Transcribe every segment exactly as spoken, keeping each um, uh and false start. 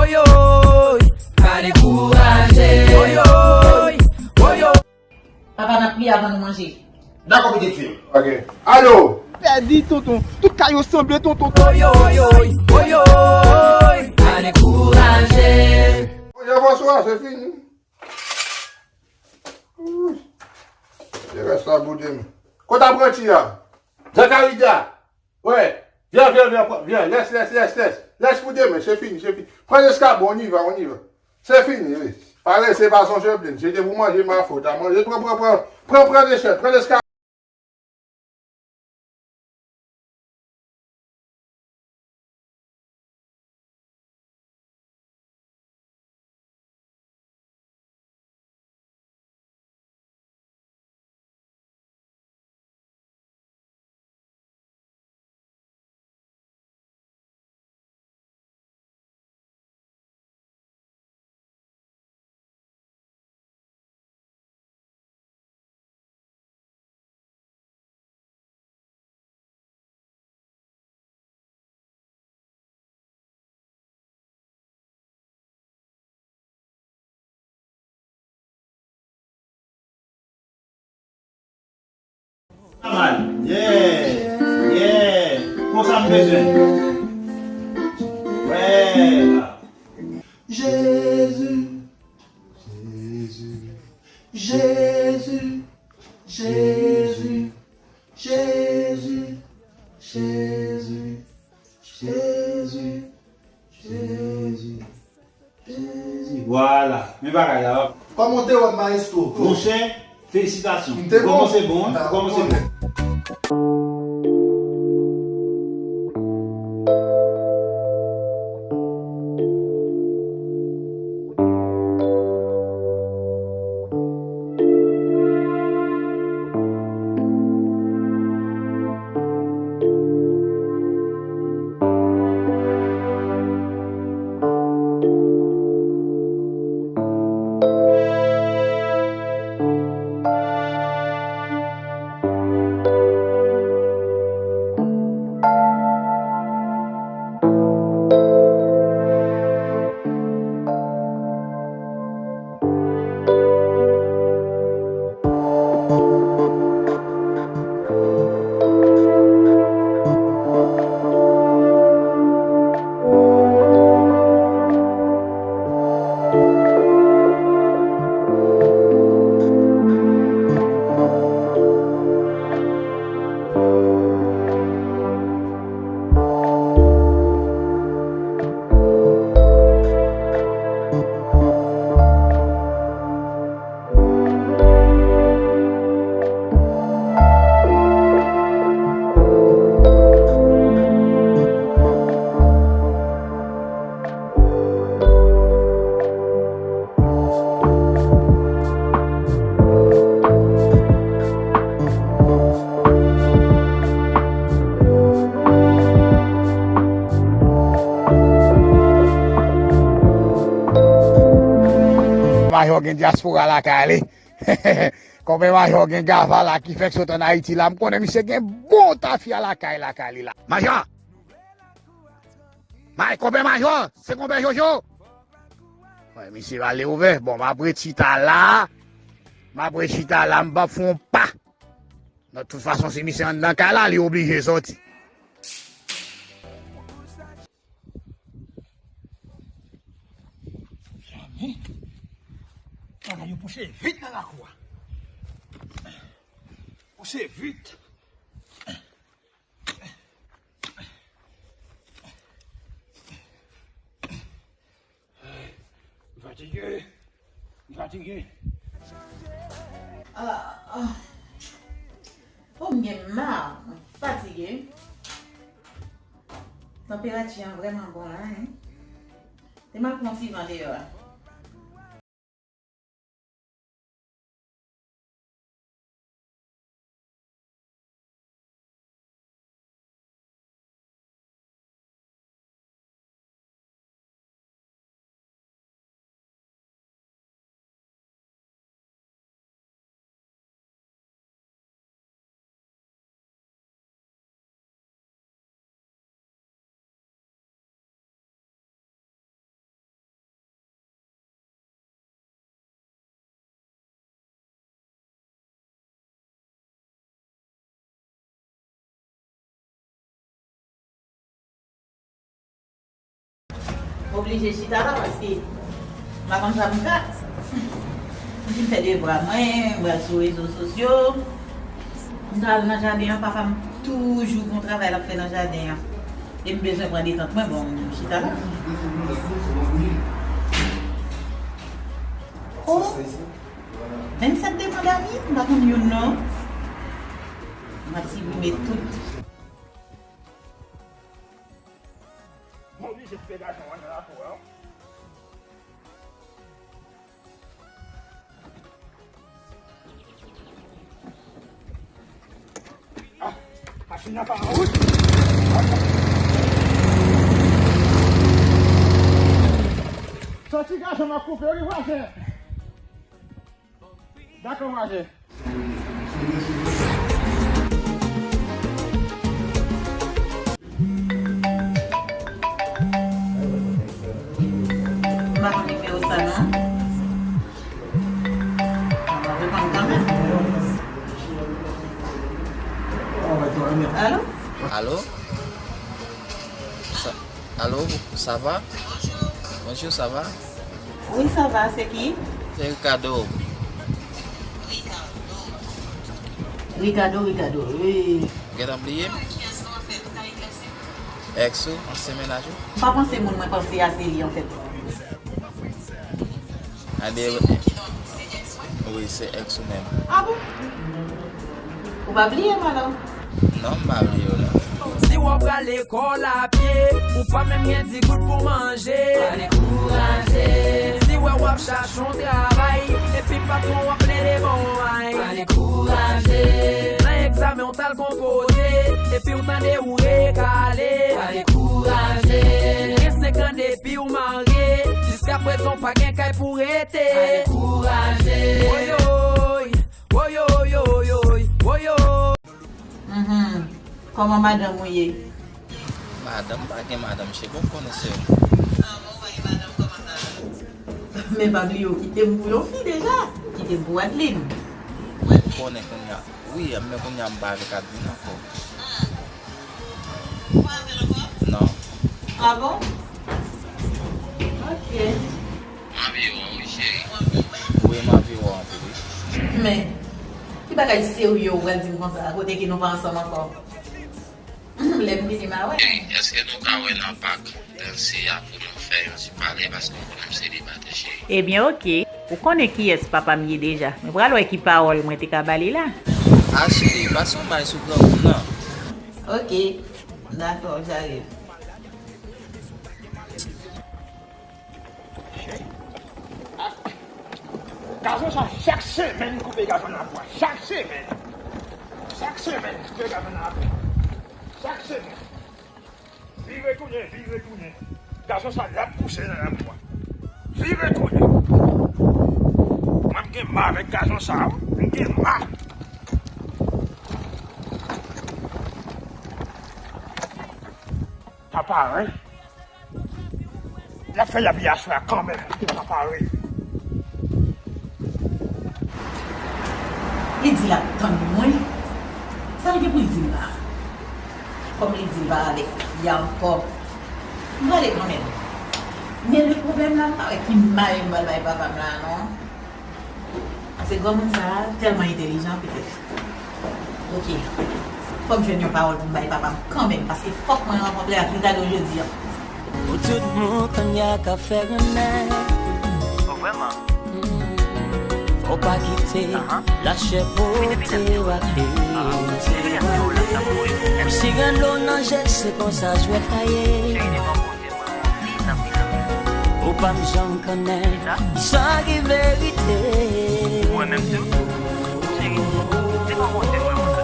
Oyoy, pa dekouraje. Oyoy, oyoy. Papa, n ap priye avan nou manje. Dakò, pitit fi m. Ok. Alo! Pèdi, tonton. Tout kay yo sanble, tonton. Oyoy, oyoy, oyoy. Pa dekouraje. Bonjou, bonswa, se fini. Wi. Se rès la pou demen. Kote apranti a? Zakarija. Wè. Vyan, vyan, vyan, pran, vyan. Lès, lès, lès, lès. Lès pou demen, se fini, se fini. Pran leskabon, on y va, on y va. Se fini, wi. Parese pa sonje plenn. Se te pou manje, ma fòt a manje. Pran, pran, pran. Pran, pran dechèt, pran leskabon. Mal. Yeah. Yeah. Konsa m bezwen. Wè. Jezi. Jezi. Jezi. Jezi. Jezi. Jezi. Jezi. Vwala. Men bagay la. Kòman w te wè m, maestro? Monchè, felisitasyon. M te bon. Ou kòmanse bon, wi. Ou kòmanse bon. Majò gen dyaspora lakay li. Konbyen majò gen gava la ki fèk sot ann Ayiti la. M konnen misye gen bon tafya lakay, lakay li la. Majò! May, konbyen majò? Se konbyen Jojo? Wè, misye pale ouvè. Bon, m ap ret chita la. M ap ret chita la, m p ap fè yon pa. Nan tout fason, si misye anndan kay la, li oblije sòti. Zanmi, bagay yo pouse vit nan lakou a. Pouse vit. M fatige. M fatige. Ah, ah. Oh, m gen mal. Mwen fatige. Tanperati an vrèman bon la, hein. Te mal pran ti van deyò a. Oblije chita la paske m pa konn sa m fè. M fin fè devwa mwen, m pral sou rezo sosyo. M ta al nan jaden an, papa m toujou gon travay l ap fè nan jaden an. E m bezwen pran detant mwen, bon, m chita la. Oh, vennsèt devan Dani, m pa konn youn non. M ap siprime tout. Mwen oblije koupe gason an nan lakou an. Ah, machin nan pa an wout. Sòti gason m ap koupe wi vwazen. Dakò vwazen. M pa konn nimewo sa non. Mwen reponn kanmenm. Alo? Alo? Sa, alo, sa va? Bonjou, sa va? Wi, sa va, se ki? Se Ricardo. Ricardo, Ricardo, wi. Ou gentan bliye m? Èks ou, ansyen mennaj ou? M pa panse moun mwen panse a se li, anfèt. Ade, wi, se èks ou menm. Ah bon? Ou pa bliye m alò? Non, m pa bliye w non. Si w ap prale lekòl a pye, ou pa menm gen di goud pou manje. Pa dekouraje. Si w wè w ap chache yon travay, epi patwon w ap plede ba w may. Pa dekouraje. Nan egzamen w t al konpoze, epi w tande ou rekale. Pa dekouraje. Gen senk an depi w marye, jiskaprezan w pa gen kay pou rete. Pa dekouraje. Woyoy, woyoyoyoy, woyo. Mhm. Kòman madanm ou ye? Madanm, m pa gen madanm, cheri, bon, konnen se. Men pa bliye w kite m pou yon fi deja. Kite m pou Adeline. Ou konnen kounye a. Wi, men kounye a m pa avèk Adeline ankò. Non. Ah bon? Ok. M anvi wè w, wi, cheri. Wi, m anvi wè w anpil, wi. Men, ki bagay serye ou pral di m konsa, kote ke nou pa ansanm ankò? Lè m vini, m a wè. Ey, èske nou ka wè nan pak? Danse a pou nou fè yon ti pale, paske ou konnen m selibatè, cheri. Ebyen, oke. Ou konnen kiyès papa m ye deja. Mwen pral wè ki pawòl mwen te ka ba li la. Ah, cheri, pase yon bay sou granmoun nan. Oke. Dakò, j'arrive. Gason sa, chak semèn koupe gason nan bwa. Chak semèn. Chak semèn koupe gason nan bwa. Chak semèn. Vire tounen, vire tounen. Gason sa, l ap pouse nan labou a. Vire tounen. Mwen, m gen ma avèk gason sa, wi. M gen ma. Sa parèy. L ap fè lavi aswè a kanmenm, li pa pare. Li di l ap tann mwen. Sa l gen pou l di m la? Kòm li di l pa avèk fi a ankò, m prale kanmenm. Men le pwoblèm la, m pa wè ki may m pral bay papa m la non. Paske granmoun sa a tèlman entèlijan, petèt. Oke. Fò m jwenn yon pawòl pou m bay papa m kanmenm, paske fòk mwen rankontre ak Ricardo jodi a. Pou tout moun kounye a k ap fè renmen. Oh, vrèman? Fò w pa kite lachè pote w ale. Menm si gen dlo nan je, se konsa jwèt la ye. Ou pa m janm konnen sa ki verite. Mwen menm tou, cheri, se pa wonte mwen wonte.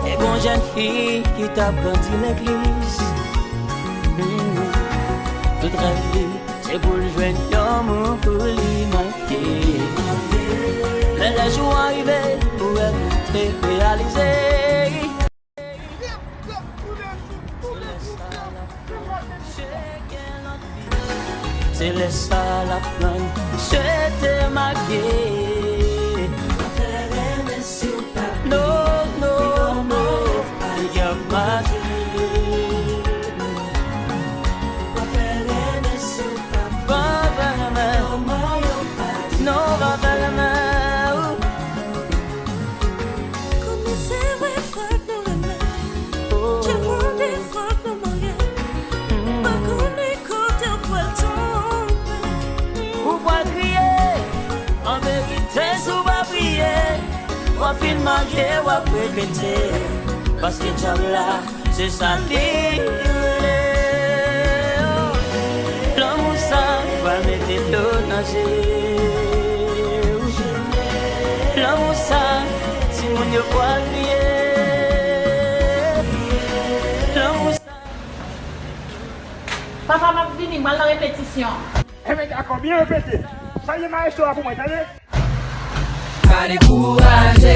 E gon jèn fi ki t ap grandi legliz. Hmm. Tout rèv li, se pou l jwenn yon moun pou li marye. Men lè jou an rive, pou rèv li te reyalize. Se lè sa l ap pran, misye te marye. Non, non, non, li ap marye. Mande w ap repete, paske djab la, se sa li vle. Lanmou sa pral mete dlo nan je w. Lanmou sa, timoun yo pral kriye. Lanmou sa. Papa, m ap vini, m al nan repetisyon. Enben, dakò, byen repete. Salye maestro a pou mwen, tande? Pa dekouraje.